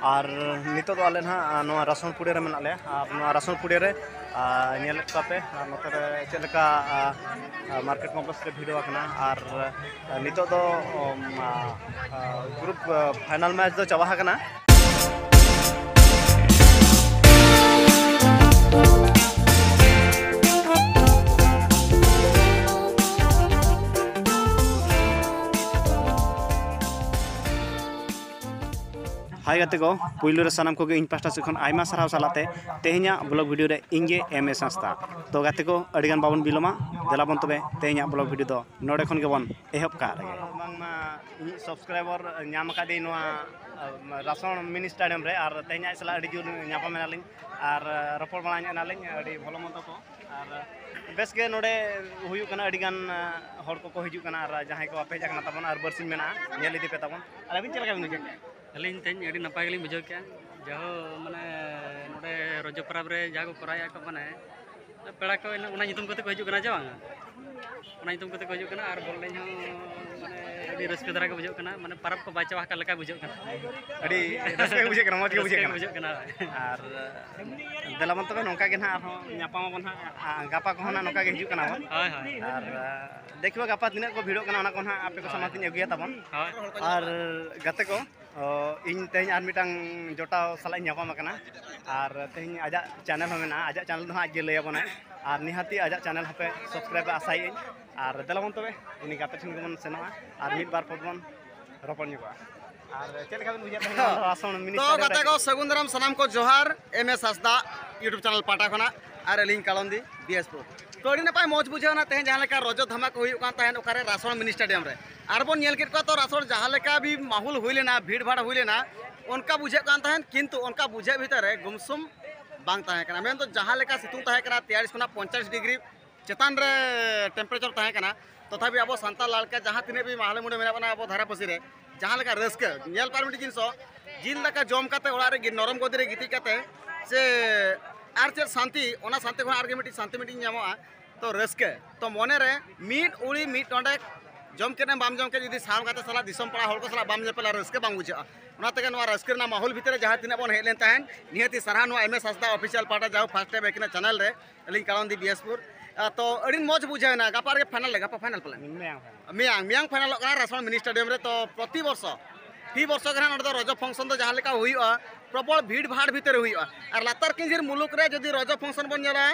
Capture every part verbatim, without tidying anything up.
ᱟᱨ ᱱᱤᱛᱚᱜ ᱫᱚ ᱟᱞᱮ ᱱᱟᱦᱟᱜ ᱱᱚᱣᱟ ᱨᱟᱥᱚᱱ ᱯᱩᱲᱤᱭᱟᱹ ᱨᱮ ᱢᱮᱱᱟᱜ ᱞᱮᱭᱟ᱾ ᱟᱨ ᱱᱚᱣᱟ ᱨᱟᱥᱚᱱ ᱯᱩᱲᱤᱭᱟᱹ ᱨᱮ, ᱟᱨ ᱧᱮᱞᱮᱫ ᱠᱚᱣᱟ ᱯᱮ, ᱟᱨ ᱱᱚᱛᱮ ᱨᱮ ᱪᱮᱫ ᱞᱮᱠᱟ, ᱟᱨ ᱢᱟᱨᱠᱮᱴ ᱠᱚᱢᱯᱞᱮᱠᱥ ᱨᱮ ᱵᱷᱤᱲ ᱟᱠᱟᱱᱟ᱾ ᱟᱨ ᱱᱤᱛᱚᱜ ᱫᱚ ᱜᱨᱩᱯ ᱯᱷᱟᱭᱱᱟᱞ ᱢᱮᱪ ᱫᱚ ᱪᱟᱵᱟ ᱟᱠᱟᱱᱟ᱾ ᱦᱟᱭ ᱜᱟᱛᱮ ᱠᱚ, ᱯᱩᱭᱞᱩ ᱨᱮ ᱥᱟᱱᱟᱢ ᱠᱚᱜᱮ ᱤᱧ ᱯᱟᱦᱴᱟ ᱥᱮᱫ ᱠᱷᱚᱱ ᱟᱭᱢᱟ ᱥᱟᱨᱦᱟᱣ ᱥᱟᱞᱟᱜ ᱛᱮ ᱛᱮᱦᱮᱧᱟᱜ ᱵᱞᱚᱜ ᱵᱷᱤᱰᱤᱭᱳ ᱨᱮ ᱤᱧ ᱜᱮ ᱮᱢ ᱮᱥ ᱦᱟᱸᱥᱫᱟ᱾ ᱛᱚ ᱜᱟᱛᱮ ᱠᱚ, ᱟᱹᱰᱤ ᱜᱟᱱ ᱵᱟᱵᱚᱱ ᱵᱤᱞᱚᱢᱟ, ᱫᱮᱞᱟ ᱵᱚᱱ ᱛᱚᱵᱮ ᱛᱮᱦᱮᱧᱟᱜ ᱵᱞᱚᱜ ᱵᱷᱤᱰᱤᱭᱳ ᱫᱚ ᱱᱚᱰᱮ ᱠᱷᱚᱱ ᱜᱮᱵᱚᱱ ᱮᱦᱚᱵ ᱠᱟᱜ ᱞᱮᱜᱮ᱾ ᱵᱟᱝᱢᱟ ᱤᱧᱤᱡ ᱥᱟᱵᱥᱠᱨᱟᱭᱵᱟᱨ ᱧᱟᱢ ᱟᱠᱟᱫᱮᱭᱟ ᱱᱚᱣᱟ, ᱟᱸ, ᱨᱟᱥᱚᱱ ᱢᱤᱱᱤ ᱥᱴᱮᱰᱤᱭᱟᱢ ᱨᱮ, ᱟᱨ ᱛᱮᱦᱮᱧ ᱟᱡ ᱥᱟᱞᱟᱜ ᱟᱹᱰᱤ ᱡᱳᱨ ᱧᱟᱯᱟᱢ ᱮᱱᱟᱞᱤᱧ ᱟᱨ, ᱟᱸ, ᱨᱚᱯᱚᱲ ᱵᱟᱲᱟ ᱧᱚᱜ ᱮᱱᱟᱞᱤᱧ ᱟᱹᱰᱤ ᱵᱷᱚᱞᱚ ᱢᱚᱱᱫᱚ ᱠᱚ᱾ ᱟᱨ ᱵᱮᱥ ᱜᱮ ᱱᱚᱰᱮ ᱦᱩᱭᱩᱜ ᱠᱟᱱᱟ, ᱟᱹᱰᱤ ᱜᱟᱱ, ᱟᱸ, ᱦᱚᱲ ᱠᱚᱠᱚ ᱦᱤᱡᱩᱜ ᱠᱟᱱᱟ, ᱟᱨ ᱡᱟᱦᱟᱸᱭ ᱠᱚ ᱵᱟᱯᱮ ᱦᱮᱡ ᱟᱠᱟᱱᱟ ᱛᱟᱵᱚᱱ, ᱟᱨ ᱵᱟᱨᱥᱤᱧ ᱢᱮᱱᱟᱜᱼᱟ, ᱧᱮᱞ ᱤᱫᱤ ᱯᱮ ᱛᱟᱵᱚᱱ᱾ ᱟᱨ ᱟᱹᱵᱤᱱ ᱪᱮᱫ ᱞᱮᱠᱟ ᱵᱤᱱ ᱵᱩᱡᱷᱟᱹᱣ ᱠᱮᱫᱼᱟ? ᱟᱹᱞᱤᱧ ᱛᱮᱦᱮᱧ ᱟᱹᱰᱤ ᱱᱟᱯᱟᱭ ᱜᱮᱞᱤᱧ ᱵᱩᱡᱷᱟᱹᱣ ᱠᱮᱫᱼᱟ, ᱡᱟᱦᱳ ᱢᱟᱱᱮ ᱱᱚᱰᱮ ᱨᱚᱡᱚ ᱯᱚᱨᱚᱵᱽ ᱨᱮ ᱡᱟᱦᱟᱸ ᱠᱚ ᱠᱚᱨᱟᱣᱮᱫᱼᱟ ᱠᱚ, ᱢᱟᱱᱮ ᱯᱮᱲᱟ ᱠᱚ ᱚᱱᱟ ᱧᱩᱛᱩᱢ ᱠᱚᱛᱮ ᱠᱚ ᱦᱤᱡᱩᱜ ᱠᱟᱱᱟ ᱡᱮ ᱵᱟᱝ, ᱚᱱᱟ ᱧᱩᱛᱩᱢ ᱠᱚᱛᱮ ᱠᱚ ᱦᱤᱡᱩᱜ ᱠᱟᱱᱟ᱾ ᱟᱨ ᱵᱚᱞ ᱮᱱᱮᱡ ᱦᱚᱸ ᱢᱟᱱᱮ ᱟᱹᱰᱤ ᱨᱟᱹᱥᱠᱟᱹ ᱫᱷᱟᱨᱟ ᱜᱮ ᱵᱩᱡᱷᱟᱹᱜ ᱠᱟᱱᱟ, ᱢᱟᱱᱮ ᱯᱚᱨᱚᱵᱽ ᱠᱚ ᱵᱟᱭ ᱪᱟᱵᱟ ᱟᱠᱟᱱ ᱞᱮᱠᱟ ᱵᱩᱡᱷᱟᱹᱜ ᱠᱟᱱᱟ᱾ ᱟᱹᱰᱤ ᱨᱟᱹᱥᱠᱟᱹ ᱜᱮ ᱵᱩᱡᱷᱟᱹᱜ ᱠᱟᱱᱟ, ᱢᱚᱡᱽ ᱜᱮ ᱨᱟᱹᱥᱠᱟᱹ ᱵᱩᱡᱷᱟᱹᱜ ᱜᱮ ᱠᱟᱱᱟ᱾ ᱵᱩᱡᱷᱟᱹᱜ ᱠᱟᱱᱟ᱾ ᱟᱨ ᱫᱮᱞᱟ ᱵᱚᱱ ᱛᱚᱵᱮ ᱱᱚᱝᱠᱟ ᱜᱮ ᱱᱟᱦᱟᱜ ᱟᱨᱦᱚᱸ ᱧᱟᱯᱟᱢ ᱟᱵᱚᱱ ᱱᱟᱦᱟᱜ, ᱟ, ᱜᱟᱯᱟ ᱠᱚᱦᱚᱸ ᱱᱟᱦᱟᱜ ᱱᱚᱝᱠᱟ ᱜᱮ ᱦᱤᱡᱩᱜ ᱠᱟᱱᱟ ᱵᱚᱱ᱾ ᱦᱳᱭ, ᱦᱳᱭ᱾ ᱟᱨ, ᱟ, ᱫᱮᱠᱷᱤᱵᱟ ᱜᱟᱯᱟ ᱛᱤᱱᱟᱹᱜ ᱠᱚ ᱵᱷᱤᱲᱚᱜ ᱠᱟᱱᱟ, ᱚᱱᱟ ᱠᱚ ᱱᱟᱦᱟᱜ ᱟᱯᱮ ᱠᱚ ᱥᱟᱢᱟᱝ ᱛᱤᱧ ᱟᱹᱜᱩᱭᱟ ᱛᱟᱵᱚᱱ᱾ ᱦᱳᱭ᱾ ᱟᱨ ᱜᱟᱛᱮ ᱠᱚ, ᱚ, ᱤᱧ ᱛᱮᱦᱮᱧ ᱟᱨ ᱢᱤᱫᱴᱟᱝ ᱡᱚᱴᱟᱣ ᱥᱟᱞᱟᱜ ᱤᱧ ᱧᱟᱯᱟᱢ ᱟᱠᱟᱱᱟ, ᱟᱨ ᱛᱮᱦᱮᱧ ᱟᱡᱟᱜ ᱪᱮᱱᱮᱞ ᱦᱚᱸ ᱢᱮᱱᱟᱜᱼᱟ, ᱟᱡᱟᱜ ᱪᱮᱱᱮᱞ ᱫᱚ ᱦᱟᱸᱜ ᱟᱡ ᱜᱮ ᱞᱟᱹᱭ ᱟᱵᱚᱱᱟᱭ, ᱟᱨ ᱱᱤᱦᱟᱹᱛᱤ ᱟᱡᱟᱜ ᱪᱮᱱᱮᱞ ᱦᱚᱸᱯᱮ ᱥᱟᱵᱥᱠᱨᱟᱭᱤᱵᱟ ᱟᱥᱟᱭᱮᱫ ᱟᱹᱧ᱾ ᱟᱨ ᱫᱮᱞᱟ ᱵᱚᱱ ᱛᱚᱵᱮ ᱩᱱᱤ ᱜᱟᱛᱮ ᱴᱷᱮᱱ ᱜᱮᱵᱚᱱ ᱥᱮᱱᱚᱜᱼᱟ, ᱟᱨ ᱢᱤᱫ ᱵᱟᱨ ᱯᱚᱫ ᱵᱚᱱ ᱨᱚᱯᱚᱲ ᱧᱚᱜᱚᱜᱼᱟ᱾ ᱟᱨ ᱪᱮᱫ ᱞᱮᱠᱟ ᱵᱮᱱ ᱵᱩᱡᱷᱟᱹᱣ ᱛᱟᱦᱮᱸᱱᱟ ᱱᱚᱣᱟ ᱨᱟᱥᱚᱱ ᱢᱤᱱᱤ ᱛᱚ ᱥᱴᱮᱰᱤᱭᱟᱢ ᱜᱟᱛᱮ ᱨᱮ? ᱠᱚ, ᱥᱟᱹᱜᱩᱱ ᱫᱟᱨᱟᱢ ᱥᱟᱱᱟᱢ ᱠᱚ ᱡᱚᱦᱟᱨ, ᱮᱢ ᱮᱥ ᱦᱟᱸᱥᱫᱟ YouTube ᱪᱮᱱᱮᱞ ᱯᱟᱦᱴᱟ ᱠᱷᱚᱱᱟᱜ, ᱟᱨ ᱟᱹᱞᱤᱧ ᱠᱟᱞᱚᱱᱫᱤ ᱵᱤ ᱮᱥ ᱯᱩᱨ᱾ ᱛᱚ ᱟᱹᱰᱤ ᱱᱟᱯᱟᱭ ᱢᱚᱡᱽ ᱵᱩᱡᱷᱟᱹᱣ ᱮᱱᱟ ᱛᱮᱦᱮᱧ ᱡᱟᱦᱟᱸ ᱞᱮᱠᱟ ᱨᱚᱡᱚ ᱫᱷᱟᱢᱟᱠᱟ ᱦᱩᱭᱩᱜ ᱠᱟᱱ ᱛᱟᱦᱮᱸᱫ ᱚᱠᱟᱨᱮ ᱨᱟᱥᱚᱱ ᱢᱤᱱᱤ ᱥᱴᱮᱰᱤᱭᱟᱢ ᱨᱮ, ᱟᱨ ᱵᱚᱱ ᱧᱮᱞ ᱠᱮᱫ ᱠᱚᱣᱟ ᱛᱚ ᱨᱟᱥᱚᱱ ᱡᱟᱦᱟᱸ ᱞᱮᱠᱟ ᱵᱷᱤ ᱢᱟᱦᱚᱞ ᱦᱩᱭ ᱞᱮᱱᱟ, ᱵᱷᱤᱲ ᱵᱷᱟᱲ ᱦᱩᱭ ᱞᱮᱱᱟ, ᱚᱱᱠᱟ ᱵᱩᱡᱷᱟᱹᱜ ᱠᱟᱱ ᱛᱟᱦᱮᱸᱫ, ᱠᱤᱱᱛᱩ ᱚᱱᱠᱟ ᱵᱩᱡᱷᱟᱹᱜ ᱵᱷᱤᱛᱟᱹᱨ ᱨᱮ ᱜᱩᱢᱥᱩᱢ ᱵᱟᱝ ᱛᱟᱦᱮᱸ ᱠᱟᱱᱟ᱾ ᱢᱮᱱᱫᱚ ᱡᱟᱦᱟᱸ ᱞᱮᱠᱟ ᱥᱤᱛᱩᱝ ᱛᱟᱦᱮᱸ ᱠᱟᱱᱟ ᱛᱮᱭᱟᱞᱤᱥ ᱠᱷᱚᱱᱟᱜ ᱯᱚᱧᱪᱟᱥ ᱰᱤᱜᱽᱨᱤ ᱪᱮᱛᱟᱱ ᱨᱮ ᱴᱮᱢᱯᱟᱨᱮᱪᱟᱨ ᱛᱟᱦᱮᱸ ᱠᱟᱱᱟ, ᱛᱚᱛᱷᱟᱯᱤ ᱟᱵᱚ ᱥᱟᱱᱛᱟᱲ ᱞᱟᱲᱠᱟ ᱡᱟᱦᱟᱸ ᱛᱤᱱᱟᱹᱜ ᱵᱤ ᱢᱟᱦᱞᱮ ᱢᱩᱸᱰᱮ ᱢᱮᱱᱟᱜ ᱵᱚᱱᱟ ᱟᱵᱚ ᱫᱷᱟᱨᱮ ᱯᱟᱥᱮ ᱨᱮ, ᱡᱟᱦᱟᱸ ᱞᱮᱠᱟ ᱨᱟᱹᱥᱠᱟᱹ ᱧᱮᱞ ᱯᱟᱨ ᱢᱤᱫᱴᱤᱡ ᱡᱤᱱᱤᱥ ᱦᱚᱸ, ᱡᱤᱞ ᱫᱟᱠᱟ ᱡᱚᱢ ᱠᱟᱛᱮ ᱚᱲᱟᱜ ᱨᱮ ᱜᱤ-, ᱱᱚᱨᱚᱢ ᱜᱚᱫᱤ ᱨᱮ ᱜᱤᱛᱤᱡ ᱠᱟᱛᱮ ᱥᱮ ᱟᱨ ᱪᱮᱫ ᱥᱟᱱᱛᱤ, ᱚᱱᱟ ᱥᱟᱱᱛᱤ ᱠᱷᱚᱱ ᱟᱨ ᱜᱮ ᱢᱤᱫᱴᱤᱡ ᱥᱟᱱᱛᱤ ᱢᱤᱫᱴᱤᱡ ᱧᱟᱢᱚᱜᱼᱟ᱾ ᱛᱚ ᱨᱟᱹᱥᱠᱟᱹ, ᱛᱚ ᱢᱚᱱᱮ ᱨᱮ ᱢᱤᱫ ᱩᱲᱤ ᱢᱤᱫ ᱰᱚᱸᱰᱮᱠ ᱡᱚᱢ ᱠᱮᱫ ᱮᱢ ᱵᱟᱢ ᱡᱚᱢ ᱠᱮᱫ, ᱡᱩᱫᱤ ᱥᱟᱶ ᱜᱟᱛᱮ ᱥᱟᱞᱟᱜ ᱫᱤᱥᱚᱢ ᱯᱟᱲᱟ ᱦᱚᱲ ᱠᱚ ᱥᱟᱞᱟᱜ ᱵᱟᱢ ᱧᱮᱯᱮᱞᱟ, ᱨᱟᱹᱥᱠᱟᱹ ᱵᱟᱝ ᱵᱩᱡᱷᱟᱹᱜᱼᱟ᱾ ᱚᱱᱟ ᱛᱮᱜᱮ ᱱᱚᱣᱟ ᱨᱟᱹᱥᱠᱟᱹ ᱨᱮᱱᱟᱜ ᱢᱟᱦᱚᱞ ᱵᱷᱤᱛᱤᱨ ᱨᱮ ᱡᱟᱦᱟᱸ ᱛᱤᱱᱟᱹᱜ ᱵᱚᱱ ᱦᱮᱡ ᱞᱮᱱ ᱛᱟᱦᱮᱸᱫ, ᱱᱤᱦᱟᱹᱛᱤ ᱥᱟᱨᱦᱟᱣ ᱱᱚᱣᱟ ᱮᱢ ᱮᱥ ᱦᱟᱸᱥᱫᱟ ᱚᱯᱷᱤᱥᱤᱭᱟᱞ ᱯᱟᱦᱴᱟ, ᱡᱟᱦᱳᱠ ᱯᱷᱟᱥᱴ ᱴᱟᱭᱤᱢ ᱟᱹᱠᱤᱱᱟᱜ ᱪᱮᱱᱮᱞ ᱨᱮ ᱟᱹᱞᱤᱧ ᱠᱟᱲᱚᱱᱫᱤ ᱵᱤ ᱮᱥ ᱯᱩᱨ᱾ ᱟᱨ ᱛᱚ ᱟᱹᱰᱤ ᱢᱚᱡᱽ ᱵᱩᱡᱷᱟᱹᱣ ᱮᱱᱟ᱾ ᱜᱟᱯᱟ ᱨᱮᱜᱮ ᱯᱷᱟᱭᱱᱟᱞ ᱞᱮ, ᱜᱟᱯᱟ ᱯᱷᱟᱭᱱᱟᱞ ᱯᱟᱞᱮ? ᱢᱮᱭᱟᱝ ᱯᱷᱟᱭᱱᱟᱞ᱾ ᱢᱮᱭᱟᱝ, ᱢᱮᱭᱟᱝ ᱯᱷᱟᱭᱱᱟᱞᱚᱜ ᱠᱟᱱᱟ ᱨᱟᱥᱚᱱ ᱢᱤᱱᱤ ᱥᱴᱮᱰᱤᱭᱟᱢ ᱨᱮ᱾ ᱛᱚ ᱯᱨᱚᱛᱤ ᱵᱚᱨᱥᱚ, ᱯᱷᱤ ᱵᱚᱨᱥᱚ ᱜᱮ ᱱᱟᱦᱟᱜ ᱱᱚᱸᱰᱮ ᱫᱚ ᱨᱚᱡᱚ ᱯᱷᱟᱝᱥᱚᱱ ᱫᱚ ᱡᱟᱦᱟᱸ ᱞᱮᱠᱟ ᱦᱩᱭᱩᱜᱼᱟ, ᱯᱨᱚᱵᱚᱞ ᱵᱷᱤᱲ ᱵᱷᱟᱲ ᱵᱷᱤᱛᱤᱨ ᱨᱮ ᱦᱩᱭᱩᱜᱼᱟ᱾ ᱟᱨ ᱞᱟᱛᱟᱨ ᱠᱤᱧᱡᱷᱤᱨ ᱢᱩᱞᱩᱠ ᱨᱮ ᱡᱩᱫᱤ ᱨᱚᱡᱚ ᱯᱷᱟᱝᱥᱚᱱ ᱵᱚᱱ ᱧᱮᱞᱟ,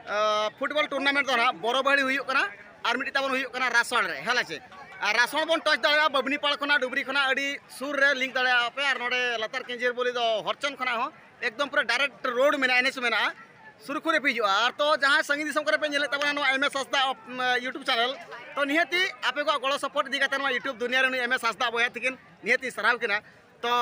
ᱟᱸ, ᱯᱷᱩᱴᱵᱚᱞ ᱴᱩᱨᱱᱟᱢᱮᱱᱴ ᱫᱚ ᱱᱟᱦᱟᱜ ᱵᱚᱨᱚ ᱵᱟᱹᱦᱲᱤ ᱦᱩᱭᱩᱜ ᱠᱟᱱᱟ, ᱟᱨ ᱢᱤᱫᱴᱤᱡ ᱛᱟᱵᱚᱱ ᱦᱩᱭᱩᱜ ᱠᱟᱱᱟ ᱨᱟᱥᱚᱲ ᱨᱮ, ᱦᱮᱸ ᱪᱮ? ᱟᱨ ᱨᱟᱥᱚᱲ ᱵᱚᱱ ᱴᱚᱪ ᱫᱟᱲᱮᱭᱟᱜᱼᱟ ᱵᱟᱵᱽᱱᱤ ᱯᱟᱲ ᱠᱷᱚᱱᱟᱜ, ᱰᱩᱵᱽᱨᱤ ᱠᱷᱚᱱᱟᱜ ᱟᱹᱰᱤ ᱥᱩᱨ ᱨᱮ ᱞᱤᱝᱠ ᱫᱟᱲᱮᱭᱟᱜᱼᱟ ᱯᱮ᱾ ᱟᱨ ᱱᱚᱰᱮ ᱞᱟᱛᱟᱨ ᱠᱤᱧᱡᱷᱤᱨ ᱵᱚᱞᱤ ᱫᱚ ᱦᱚᱨᱪᱚᱱ ᱠᱷᱚᱱᱟᱜ ᱦᱚᱸ ᱮᱠᱫᱚᱢ ᱯᱩᱨᱟᱹ ᱰᱟᱭᱨᱮᱠᱴ ᱨᱳᱰ ᱢᱮᱱᱟᱜᱼᱟ, ᱮᱱ ᱮᱪ ᱢᱮᱱᱟᱜᱼᱟ, ᱥᱩᱨᱩᱠᱷᱩᱨᱩ ᱨᱮ ᱯᱮ ᱦᱤᱡᱩᱜᱼᱟ᱾ ᱟᱨ ᱛᱚ ᱡᱟᱦᱟᱸᱭ ᱥᱟᱺᱜᱤᱧ ᱫᱤᱥᱚᱢ ᱠᱚᱨᱮ ᱯᱮ ᱧᱮᱞᱮᱫ ᱛᱟᱵᱚᱱᱟ ᱱᱚᱣᱟ M S Hansda of-, uz, YouTube channel, ᱛᱚ ᱱᱤᱦᱟᱹᱛᱤ ᱟᱯᱮ ᱠᱚᱣᱟᱜ ᱜᱚᱲᱚ ᱥᱟᱯᱳᱨᱴ ᱤᱫᱤ ᱠᱟᱛᱮ ᱱᱚᱣᱟ YouTube ᱫᱩᱱᱤᱭᱟᱹ ᱨᱮ ᱱᱩᱭ ᱮᱢ ᱮᱥ ᱦᱟᱸᱥᱫᱟ ᱵᱚᱭᱦᱟ ᱛᱤᱠᱤᱱ ᱱᱤᱦᱟᱹᱛᱤᱧ ᱥᱟᱨᱦᱟᱣ ᱠᱤᱱᱟ᱾ ᱛᱚ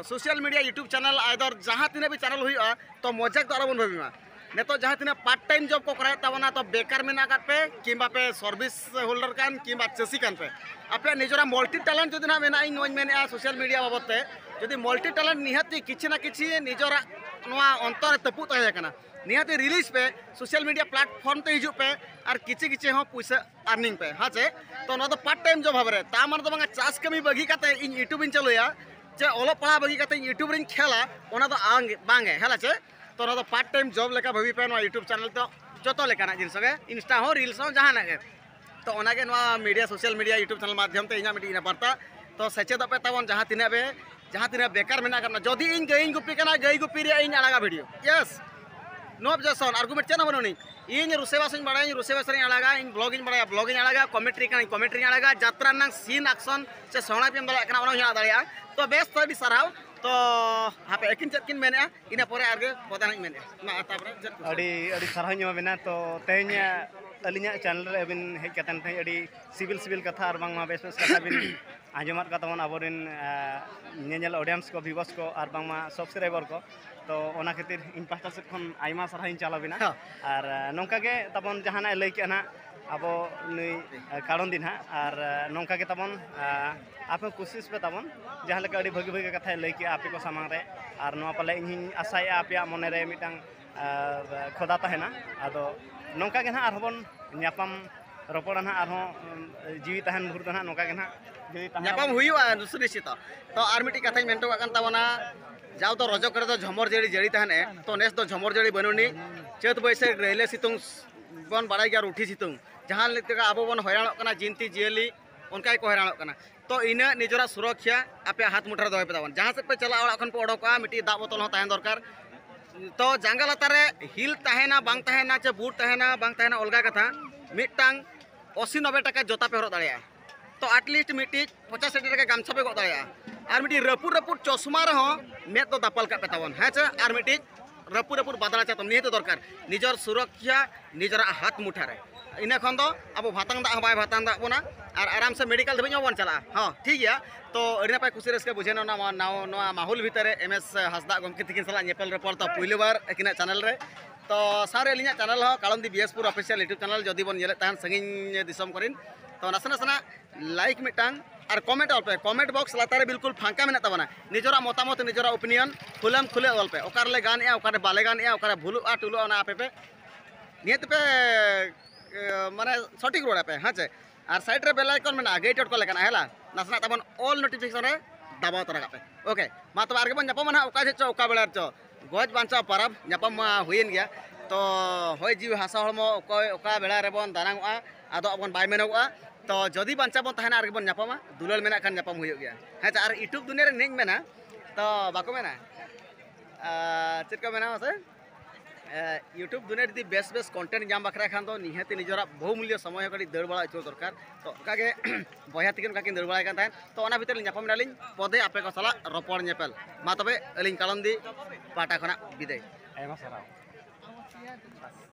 ᱥᱳᱥᱟᱞ ᱢᱤᱰᱤᱭᱟ YouTube ᱪᱮᱱᱮᱞ ᱟᱭᱫᱟᱨ ᱡᱟᱦᱟᱸ ᱛᱤᱱᱟᱹᱜ ᱵᱤ ᱪᱮᱱᱮᱞ ᱦᱩᱭᱩᱜᱼᱟ, ᱛᱚ ᱢᱚᱡᱟᱠ ᱫᱚ ᱟᱞᱚᱵᱚᱱ ᱵᱷᱟᱹᱵᱤ ᱢᱟ᱾ ᱱᱤᱛᱚᱜ ᱡᱟᱦᱟᱸ ᱛᱤᱱᱟᱹᱜ ᱯᱟᱨᱴ ᱴᱟᱭᱤᱢ ᱡᱚᱵ ᱠᱚ ᱠᱚᱨᱟᱣᱮᱫ ᱛᱟᱵᱚᱱᱟ, ᱛᱚ ᱵᱮᱠᱟᱨ ᱢᱮᱱᱟᱜ ᱟᱠᱟᱫ ᱯᱮ, ᱠᱤᱝᱵᱟ ᱯᱮ ᱥᱟᱨᱵᱷᱤᱥ ᱦᱳᱞᱰᱟᱨ ᱠᱟᱱ, ᱠᱤᱝᱵᱟ ᱪᱟᱹᱥᱤ ᱠᱟᱱ ᱯᱮ, ᱟᱯᱮᱭᱟᱜ ᱱᱤᱡᱮᱨᱟᱜ ᱢᱟᱞᱴᱤ ᱴᱮᱞᱮᱱᱴ ᱡᱩᱫᱤ ᱱᱟᱦᱟᱜ ᱢᱮᱱᱟᱜᱼᱟ, ᱤᱧ ᱱᱚᱣᱟᱧ ᱢᱮᱱᱮᱫᱼᱟ ᱥᱳᱥᱟᱞ ᱢᱤᱰᱤᱭᱟ ᱵᱟᱵᱚᱫ ᱛᱮ, ᱡᱩᱫᱤ ᱢᱟᱞᱴᱤ ᱴᱮᱞᱮᱱᱴ ᱱᱤᱦᱟᱹᱛᱤ ᱠᱤᱪᱷᱩ ᱱᱟ ᱠᱤᱪᱷᱩ ᱱᱤᱡᱮᱨᱟᱜ ᱱᱚᱣᱟ ᱚᱱᱛᱚᱨ ᱨᱮ ᱛᱟᱹᱯᱩᱜ ᱛᱟᱦᱮᱸ ᱠᱟᱱᱟ, ᱱᱤᱦᱟᱹᱛᱤ ᱨᱤᱞᱤᱡᱽ ᱯᱮ, ᱥᱳᱥᱟᱞ ᱢᱤᱰᱤᱭᱟ ᱯᱞᱟᱴᱯᱷᱚᱨᱢ ᱛᱮ ᱦᱤᱡᱩᱜ ᱯᱮ, ᱟᱨ ᱠᱤᱪᱷᱩ ᱠᱤᱪᱷᱩ ᱦᱚᱸ ᱯᱩᱭᱥᱟᱹ ᱟᱨᱱᱤᱝ ᱯᱮ, ᱦᱮᱸ ᱪᱮ? ᱛᱚ ᱱᱚᱣᱟ ᱫᱚ ᱯᱟᱨᱴ ᱴᱟᱭᱤᱢ ᱡᱚᱵ ᱵᱷᱟᱵᱮ ᱨᱮ, ᱛᱟ ᱢᱟᱱᱮ ᱫᱚ ᱵᱟᱝᱟ ᱪᱟᱥ ᱠᱟᱹᱢᱤ ᱵᱟᱹᱜᱤ ᱠᱟᱛᱮ ᱤᱧ YouTube ᱤᱧ ᱪᱟᱹᱞᱩᱭᱟ, ᱪᱮ ᱚᱞᱚᱜ ᱯᱟᱲᱦᱟᱣ ᱵᱟᱹᱜᱤ ᱠᱟᱛᱮ ᱤᱧ YouTube ᱨᱤᱧ ᱠᱷᱮᱞᱟ, ᱚᱱᱟ ᱫᱚ ᱟᱝ-, ᱵᱟᱝ ᱜᱮ, ᱦᱮᱸ ᱪᱮ? ᱛᱚ ᱱᱚᱣᱟ ᱫᱚ ᱯᱟᱨᱴ ᱴᱟᱭᱤᱢ ᱡᱚᱵ ᱞᱮᱠᱟ ᱵᱷᱟᱹᱵᱤ ᱯᱮ ᱱᱚᱣᱟ YouTube ᱪᱮᱱᱮᱞ ᱫᱚ, ᱡᱚᱛᱚ ᱞᱮᱠᱟᱱᱟᱜ ᱡᱤᱱᱤᱥ ᱜᱮ, Insta ᱦᱚᱸ, Reels ᱦᱚᱸ, ᱡᱟᱦᱟᱱᱟᱜ ᱜᱮ᱾ ᱛᱚ ᱚᱱᱟᱜᱮ ᱱᱚᱣᱟ media, social media, YouTube channel ᱢᱟᱫᱽᱫᱷᱚᱢ ᱛᱮ ᱤᱧᱟᱹᱜ ᱢᱤᱫᱴᱤᱡ ᱤᱱᱟᱹ ᱵᱟᱨᱛᱟ᱾ ᱛᱚ ᱥᱮᱪᱮᱫᱚᱜ ᱯᱮ ᱛᱟᱵᱚᱱ, ᱡᱟᱦᱟᱸ ᱛᱤᱱᱟᱹᱜ ᱵᱮ, ᱡᱟᱦᱟᱸ ᱛᱤᱱᱟᱹᱜ ᱵᱮᱠᱟᱨ ᱢᱮᱱᱟᱜ ᱟᱠᱟᱫ ᱵᱚᱱᱟ᱾ ᱡᱩᱫᱤ ᱤᱧ ᱜᱟᱹᱭᱤᱧ ᱜᱩᱯᱤ ᱠᱟᱱᱟ, ᱜᱟᱹᱭ ᱜᱩᱯᱤ ᱨᱮᱭᱟᱜ ᱤᱧ ᱟᱲᱟᱜᱟ video, yes, no objection, argument ᱪᱮᱫ ᱦᱚᱸ ᱵᱟᱹᱱᱩᱜ ᱟᱹᱱᱤᱡ᱾ ᱤᱧ ᱨᱩᱥᱮᱵᱟᱥ ᱤᱧ ᱵᱟᱲᱟᱭᱟ, ᱤᱧ ᱨᱩᱥᱮᱵᱟᱥ ᱨᱤᱧ ᱟᱲᱟᱜᱟ, ᱤᱧ ᱵᱞᱚᱜ ᱤᱧ ᱵᱟᱲᱟᱭᱟ, ᱵᱞᱚᱜ ᱤᱧ ᱟᱲᱟᱜᱟ, ᱠᱚᱢᱮᱱᱴᱨᱤ ᱠᱟᱱᱟᱧ, ᱠᱚᱢᱮᱱᱴᱨᱤᱧ ᱟᱲᱟᱜᱟ, ᱡᱟᱛᱨᱟ ᱨᱮᱱᱟᱜ ᱥᱤᱱ ᱟᱠᱥᱚᱱ ᱥᱮ ᱥᱚᱦᱲᱟ ᱯᱮ ᱮᱢ ᱫᱟᱲᱮᱭᱟᱜ ᱠᱟᱱᱟ, ᱚᱱᱟ ᱦᱚᱸᱧ ᱟᱲᱟᱜ ᱫᱟᱲᱮᱭᱟᱜᱼᱟ᱾ ᱛᱚ ᱵᱮᱥ, ᱛᱚ ᱟᱹᱰᱤ ᱥᱟᱨᱦᱟᱣ᱾ ᱛᱚ ᱦᱟᱯᱮ ᱟᱹᱠᱤᱱ ᱪᱮᱫ ᱠᱤᱱ ᱢᱮᱱᱮᱫᱼᱟ, ᱤᱱᱟᱹ ᱯᱚᱨᱮ ᱟᱨᱜᱮ ᱯᱨᱚᱫᱷᱟᱱ ᱤᱧ ᱢᱮᱱᱮᱫᱼᱟ᱾ ᱢᱟ, ᱛᱟᱯᱚᱨᱮ ᱪᱮᱫ ᱠᱚ? ᱟᱹᱰᱤ, ᱟᱹᱰᱤ ᱥᱟᱨᱦᱟᱣ ᱤᱧ ᱮᱢᱟᱵᱮᱱᱟ᱾ ᱛᱚ ᱛᱮᱦᱮᱧ ᱟᱹᱞᱤᱧᱟᱜ ᱪᱮᱱᱮᱞ ᱨᱮ ᱟᱹᱵᱤᱱ ᱦᱮᱡ ᱠᱟᱛᱮᱱ ᱛᱮᱦᱮᱧ ᱟᱹᱰᱤ ᱥᱤᱵᱤᱞ ᱥᱤᱵᱤᱞ ᱠᱟᱛᱷᱟ ᱟᱨ ᱵᱟᱝᱢᱟ ᱵᱮᱥ ᱵᱮᱥ ᱠᱟᱛᱷᱟ ᱵᱤᱱ ᱟᱸᱡᱚᱢᱟᱫ ᱠᱟᱛᱟ ᱵᱚᱱ ᱟᱵᱚᱨᱮᱱ, ᱟᱸ, ᱧᱮᱧᱮᱞ ᱚᱰᱤᱭᱮᱱᱥ ᱠᱚ, ᱵᱷᱤᱣᱟᱨᱥ ᱠᱚ ᱟᱨ ᱵᱟᱝᱢᱟ ᱥᱟᱵᱥᱠᱨᱟᱭᱵᱟᱨ ᱠᱚ᱾ ᱛᱚ ᱚᱱᱟ ᱠᱷᱟᱹᱛᱤᱨ ᱤᱧ ᱯᱟᱦᱴᱟ ᱥᱮᱫ ᱠᱷᱚᱱ ᱟᱭᱢᱟ ᱥᱟᱨᱦᱟᱣ ᱤᱧ ᱪᱟᱞ ᱟᱵᱤᱱᱟ᱾ ᱦᱮᱸ᱾ ᱟᱨ, ᱟᱸ, ᱱᱚᱝᱠᱟ ᱜᱮ ᱛᱟᱵᱚᱱ ᱡᱟᱦᱟᱱᱟᱜ ᱮ ᱞᱟᱹᱭ ᱠᱮᱜᱼᱟ ᱱᱟᱜ ᱟᱵᱚ ᱱᱩᱭ, ᱟᱸ, ᱠᱟᱲᱚᱱ ᱫᱤᱱ ᱦᱟᱸᱜ, ᱟᱨ, ᱟᱸ, ᱱᱚᱝᱠᱟ ᱜᱮ ᱛᱟᱵᱚᱱ, ᱟᱸ, ᱟᱯᱮ ᱦᱚᱸ ᱠᱩᱥᱤᱥ ᱯᱮ ᱛᱟᱵᱚᱱ, ᱡᱟᱦᱟᱸ ᱞᱮᱠᱟ ᱟᱹᱰᱤ ᱵᱷᱟᱹᱜᱤ ᱵᱷᱟᱹᱜᱤ ᱠᱟᱛᱷᱟᱭ ᱞᱟᱹᱭ ᱠᱮᱜᱼᱟ ᱟᱯᱮ ᱠᱚ ᱥᱟᱢᱟᱝ ᱨᱮ᱾ ᱟᱨ ᱱᱚᱣᱟ ᱯᱟᱞᱮ ᱤᱧ ᱦᱚᱸᱧ ᱟᱥᱟᱭᱮᱜᱼᱟ ᱟᱯᱮᱭᱟᱜ ᱢᱚᱱᱮ ᱨᱮ ᱢᱤᱫᱴᱟᱝ, ᱟᱸ, ᱠᱷᱚᱫᱟ ᱛᱟᱦᱮᱱᱟ᱾ ᱟᱫᱚ ᱱᱚᱝᱠᱟ ᱜᱮ ᱱᱟᱜ ᱟᱨᱦᱚᱸ ᱵᱚᱱ ᱧᱟᱯᱟᱢ ᱨᱚᱯᱚᱲᱟ ᱱᱟᱦᱟᱜ ᱟᱨᱦᱚᱸ᱾ ᱩᱸ, ᱡᱤᱣᱤ ᱛᱟᱦᱮᱱ ᱵᱷᱳᱨ ᱫᱚ ᱱᱟᱦᱟᱜ ᱱᱚᱝᱠᱟ ᱜᱮ ᱱᱟᱦᱟᱜ ᱡᱤᱣᱤ ᱛᱟᱦᱮᱱ ᱧᱟᱯᱟᱢ ᱦᱩᱭᱩᱜᱼᱟ ᱱᱤᱥᱪᱤᱛᱚ᱾ ᱛᱚ ᱟᱨ ᱢᱤᱫᱴᱤᱡ ᱠᱟᱛᱷᱟᱧ ᱢᱮᱱ ᱦᱚᱴᱚ ᱠᱟᱜ ᱠᱟᱱ ᱛᱟᱵᱚᱱᱟ, ᱡᱟᱣ ᱫᱚ ᱨᱚᱡᱚ ᱠᱚᱨᱮ ᱫᱚ ᱡᱷᱚᱢᱚᱨ ᱡᱟᱹᱲᱤ ᱡᱟᱹᱲᱤ ᱛᱟᱦᱮᱱ ᱮ, ᱛᱚ ᱱᱮᱥ ᱫᱚ ᱡᱷᱚᱢᱚᱨ ᱡᱟᱹᱲᱤ ᱵᱟᱹᱱᱩᱜ ᱟᱹᱱᱤᱡ᱾ ᱪᱟᱹᱛ ᱵᱟᱹᱭᱥᱟᱹᱠᱷ ᱨᱟᱹᱭᱞᱟᱹ ᱥᱤᱛᱩᱝ ᱵᱚᱱ ᱵᱟᱲᱟᱭ ᱜᱮᱭᱟ, ᱨᱩᱴᱷᱤ ᱥᱤᱛᱩᱝ, ᱡᱟᱦᱟᱸ ᱞᱮᱠᱟ ᱟᱵᱚ ᱵᱚᱱ ᱦᱚᱭᱨᱟᱱᱚᱜ ᱠᱟᱱᱟ, ᱡᱤᱱᱛᱤ ᱡᱤᱭᱟᱹᱞᱤ ᱚᱱᱠᱟ ᱜᱮᱠᱚ ᱦᱚᱭᱨᱟᱱᱚᱜ ᱠᱟᱱᱟ᱾ ᱛᱚ ᱤᱱᱟᱹ ᱱᱤᱡᱮᱨᱟᱜ ᱥᱩᱨᱚᱠᱷᱭᱟ ᱟᱯᱮᱭᱟᱜ ᱦᱟᱛ ᱢᱩᱴᱷᱟᱹ ᱨᱮ ᱫᱚᱦᱚᱭ ᱯᱮ ᱛᱟᱵᱚᱱ᱾ ᱡᱟᱦᱟᱸ ᱥᱮᱫ ᱯᱮ ᱪᱟᱞᱟᱜᱼᱟ, ᱚᱲᱟᱜ ᱠᱷᱚᱱ ᱯᱮ ᱚᱰᱚᱠᱚᱜᱼᱟ, ᱢᱤᱫᱴᱤᱡ ᱫᱟᱜ ᱵᱚᱛᱚᱞ ᱦᱚᱸ ᱛᱟᱦᱮᱱ ᱫᱚᱨᱠᱟᱨ᱾ ᱛᱚ ᱡᱟᱸᱜᱟ ᱞᱟᱛᱟᱨ ᱨᱮ ᱦᱤᱞ ᱛᱟᱦᱮᱱᱟ ᱵᱟᱝ ᱛᱟᱦᱮᱱᱟ ᱪᱮ ᱵᱩᱴ ᱛᱟᱦᱮᱱᱟ ᱵᱟᱝ ᱛᱟᱦᱮᱱᱟ, ᱚᱞᱜᱟ ᱠᱟᱛᱷᱟ, ᱢᱤᱫᱴᱟᱝ ᱟᱥᱤ ᱱᱚᱵᱵᱳᱭ ᱴᱟᱠᱟ ᱡᱚᱛᱟ ᱯᱮ ᱦᱚᱨᱚᱜ ᱫᱟᱲᱮᱭᱟᱜᱼᱟ᱾ ᱛᱚ ᱟᱴᱞᱤᱥᱴ ᱢᱤᱫᱴᱤᱡ ᱯᱚᱧᱪᱟᱥ ᱴᱟᱠᱟ ᱜᱟᱢᱪᱷᱟ ᱯᱮ ᱜᱚᱜ ᱫᱟᱲᱮᱭᱟᱜᱼᱟ᱾ ᱟᱨ ᱢᱤᱫᱴᱤᱡ ᱨᱟᱹᱯᱩᱫ ᱨᱟᱹᱯᱩᱫ ᱪᱚᱥᱢᱟ ᱨᱮᱦᱚᱸ ᱢᱮᱫ ᱫᱚ ᱫᱟᱯᱟᱞ ᱠᱟᱜ ᱯᱮ ᱛᱟᱵᱚᱱ, ᱦᱮᱸ ᱪᱮ? ᱟᱨ ᱢᱤᱫᱴᱤᱡ ᱨᱟᱹᱯᱩᱫ ᱨᱟᱹᱯᱩᱫ ᱵᱟᱫᱲᱟ ᱪᱟᱛᱚᱢ ᱱᱤᱦᱟᱹᱛ ᱫᱚᱨᱠᱟᱨ᱾ ᱱᱤᱡᱚᱨ ᱥᱩᱨᱚᱠᱷᱭᱟ ᱱᱤᱡᱮᱨᱟᱜ ᱦᱟᱛ ᱢᱩᱴᱷᱟᱹ ᱨᱮ᱾ ᱤᱱᱟᱹ ᱠᱷᱚᱱ ᱫᱚ ᱟᱵᱚ ᱵᱷᱟᱛᱟᱝ ᱫᱟᱜ ᱦᱚᱸ ᱵᱟᱭ ᱵᱷᱟᱛᱟᱝ ᱫᱟᱜ ᱵᱚᱱᱟ ᱟᱨ ᱟᱨᱟᱢ ᱥᱮ ᱢᱮᱰᱤᱠᱮᱞ ᱫᱷᱟᱹᱵᱤᱡ ᱦᱚᱸ ᱵᱚᱱ ᱪᱟᱞᱟᱜᱼᱟ᱾ ᱦᱚᱸ, ᱴᱷᱤᱠ ᱜᱮᱭᱟ᱾ ᱛᱚ ᱟᱹᱰᱤ ᱱᱟᱯᱟᱭ ᱠᱩᱥᱤ ᱨᱟᱹᱥᱠᱟᱹ ᱵᱩᱡᱷᱟᱹᱣ ᱮᱱᱟ ᱱᱚᱣᱟ, ᱱᱟᱣᱟ, ᱱᱚᱣᱟ ᱢᱟᱦᱚᱞ ᱵᱷᱤᱛᱟᱹᱨ ᱨᱮ ᱮᱢ ᱮᱥ ᱦᱟᱸᱥᱫᱟᱜ ᱜᱚᱢᱠᱮ ᱛᱤᱠᱤᱱ ᱥᱟᱞᱟᱜ ᱧᱮᱯᱮᱞ ᱨᱚᱯᱚᱲ ᱫᱚ ᱯᱩᱭᱞᱩ ᱵᱟᱨ ᱟᱹᱠᱤᱱᱟᱜ ᱪᱮᱱᱮᱞ ᱨᱮ᱾ ᱛᱚ ᱥᱟᱶᱨᱮ ᱟᱹᱞᱤᱧᱟᱜ ᱪᱮᱱᱮᱞ ᱦᱚᱸ ᱠᱟᱲᱚᱱᱫᱤ ᱵᱤ ᱮᱥ ᱯᱩᱨ ᱚᱯᱷᱤᱥᱤᱭᱟᱞ ᱭᱩᱴᱩᱵᱽ ᱪᱮᱱᱮᱞ ᱡᱩᱫᱤ ᱵᱚᱱ ᱧᱮᱞᱮᱫ ᱛᱟᱦᱮᱱ ᱥᱟᱺᱜᱤᱧ ᱫᱤᱥᱚᱢ ᱠᱚᱨᱮᱱ, ᱛᱚ ᱱᱟᱥᱮ ᱱᱟᱥᱮᱱᱟᱜ ᱞᱟᱭᱤᱠ ᱢᱤᱫᱴᱟᱝ ᱟᱨ ᱠᱚᱢᱮᱱᱴ ᱚᱞ ᱯᱮ᱾ ᱠᱚᱢᱮᱱᱴ ᱵᱚᱠᱥ ᱞᱟᱛᱟᱨ ᱨᱮ ᱵᱤᱞᱠᱩᱞ ᱯᱷᱟᱸᱠᱟ ᱢᱮᱱᱟᱜ ᱛᱟᱵᱚᱱᱟ᱾ ᱱᱤᱡᱮᱨᱟᱜ ᱢᱚᱛᱟᱢᱚᱛ, ᱱᱤᱡᱮᱨᱟᱜ ᱚᱯᱤᱱᱤᱭᱚᱱ ᱠᱷᱩᱞᱟᱹᱢ ᱠᱷᱩᱞᱟᱹ ᱚᱞ ᱯᱮ᱾ ᱚᱠᱟᱨᱮᱞᱮ ᱜᱟᱱᱮᱜᱼᱟ, ᱚᱠᱟᱨᱮ ᱵᱟᱞᱮ ᱜᱟᱱᱮᱜᱼᱟ, ᱚᱠᱟᱨᱮ ᱵᱷᱩᱞᱩᱜᱼᱟ ᱴᱩᱞᱩᱜᱼᱟ, ᱚᱱᱟ ᱟᱯᱮ ᱯᱮ ᱱᱤᱦᱟᱹᱛ ᱯᱮ, ᱮ, ᱢᱟᱱᱮ ᱥᱚᱴᱷᱤᱠ ᱨᱚᱲ ᱟᱯᱮ, ᱦᱮᱸ ᱪᱮ? ᱟᱨ ᱥᱟᱭᱤᱰ ᱨᱮ ᱵᱮᱞ ᱟᱭᱠᱚᱱ ᱢᱮᱱᱟᱜᱼᱟ, ᱜᱮᱴ ᱠᱚ ᱞᱮᱠᱟᱱᱟᱜ, ᱦᱮᱸ ᱞᱟ? ᱱᱟᱥᱮᱱᱟᱜ ᱛᱟᱵᱚᱱ ᱚᱞ ᱱᱳᱴᱤᱯᱷᱤᱠᱮᱥᱚᱱ ᱨᱮ ᱫᱟᱵᱟᱣ ᱛᱚᱨᱟ ᱠᱟᱜ ᱯᱮ᱾ ᱳᱠᱮ, ᱢᱟ ᱛᱚᱵᱮ ᱟᱨ ᱜᱮᱵᱚᱱ ᱧᱟᱯᱟᱢᱟ ᱱᱟᱦᱟᱜ ᱚᱠᱟ ᱡᱚᱦᱚᱜ ᱪᱚ, ᱚᱠᱟ ᱵᱮᱲᱟ ᱨᱮᱪᱚ᱾ ᱜᱚᱡ ᱵᱟᱧᱪᱟᱣ ᱯᱟᱨᱟᱵᱽ ᱧᱟᱯᱟᱢ ᱢᱟ ᱦᱩᱭᱮᱱ ᱜᱮᱭᱟ᱾ ᱛᱚ ᱦᱚᱭ ᱡᱤᱣᱤ ᱦᱟᱥᱟ ᱦᱚᱲᱢᱚ ᱚᱠᱚᱭ ᱚᱠᱟ ᱵᱮᱲᱟ ᱨᱮᱵᱚᱱ ᱫᱟᱱᱟᱝᱚᱜᱼᱟ, ᱟᱫᱚ ᱟᱵᱚᱱ ᱵᱟᱭ ᱢᱮᱱᱚᱜᱚᱜᱼᱟ᱾ ᱛᱚ ᱡᱩᱫᱤ ᱵᱟᱧᱪᱟᱣ ᱵᱚᱱ ᱛᱟᱦᱮᱱᱟ, ᱟᱨ ᱜᱮᱵᱚᱱ ᱧᱟᱯᱟᱢᱟ᱾ ᱫᱩᱞᱟᱹᱲ ᱢᱮᱱᱟᱜ ᱠᱷᱟᱱ ᱧᱟᱯᱟᱢ ᱦᱩᱭᱩᱜ ᱜᱮᱭᱟ, ᱦᱮᱸ ᱪᱮ? ᱟᱨ ᱤᱴᱩᱵᱽ ᱫᱩᱱᱤᱭᱟᱹ ᱨᱮ ᱱᱤᱭᱟᱹᱧ ᱢᱮᱱᱟ, ᱛᱚ ᱵᱟᱠᱚ ᱢᱮᱱᱟ, ᱟᱨ ᱪᱮᱫ ᱠᱚ ᱢᱮᱱᱟ ᱢᱟᱥᱮ? ᱮ, ᱤᱭᱩᱴᱩᱵᱽ ᱫᱩᱱᱤᱭᱟᱹ ᱨᱮ ᱡᱩᱫᱤ ᱵᱮᱥ ᱵᱮᱥ ᱠᱚᱱᱴᱮᱱᱴ ᱧᱟᱢ ᱵᱟᱠᱷᱨᱟ ᱠᱷᱟᱱ ᱫᱚ ᱱᱤᱦᱟᱹᱛ ᱱᱤᱡᱮᱨᱟᱜ ᱵᱚᱦᱩᱢᱩᱞᱭᱚ ᱥᱚᱢᱚᱭ ᱦᱚᱸ ᱠᱟᱹᱴᱤᱡ ᱫᱟᱹᱲ ᱵᱟᱲᱟ ᱦᱚᱪᱚ ᱫᱚᱨᱠᱟᱨ᱾ ᱛᱚ ᱚᱱᱠᱟᱜᱮ ᱵᱚᱭᱦᱟ ᱛᱟᱹᱠᱤᱱ ᱚᱱᱠᱟ ᱠᱤᱱ ᱫᱟᱹᱲ ᱵᱟᱲᱟᱭ ᱠᱟᱱ ᱛᱟᱦᱮᱸᱫ᱾ ᱛᱚ ᱚᱱᱟ ᱵᱷᱤᱛᱤᱨ ᱨᱮ ᱧᱟᱯᱟᱢ ᱮᱱᱟᱞᱤᱧ ᱯᱚᱫᱮ ᱟᱯᱮ ᱠᱚ ᱥᱟᱞᱟᱜ ᱨᱚᱯᱚᱲ ᱧᱮᱯᱮᱞ᱾ ᱢᱟ ᱛᱚᱵᱮ ᱟᱹᱞᱤᱧ ᱠᱟᱲᱚᱱᱫᱤ ᱯᱟᱦᱴᱟ ᱠᱷᱚᱱᱟᱜ ᱵᱤᱫᱟᱹᱭ᱾ ᱟᱭᱢᱟ ᱥᱟᱨᱦᱟᱣ᱾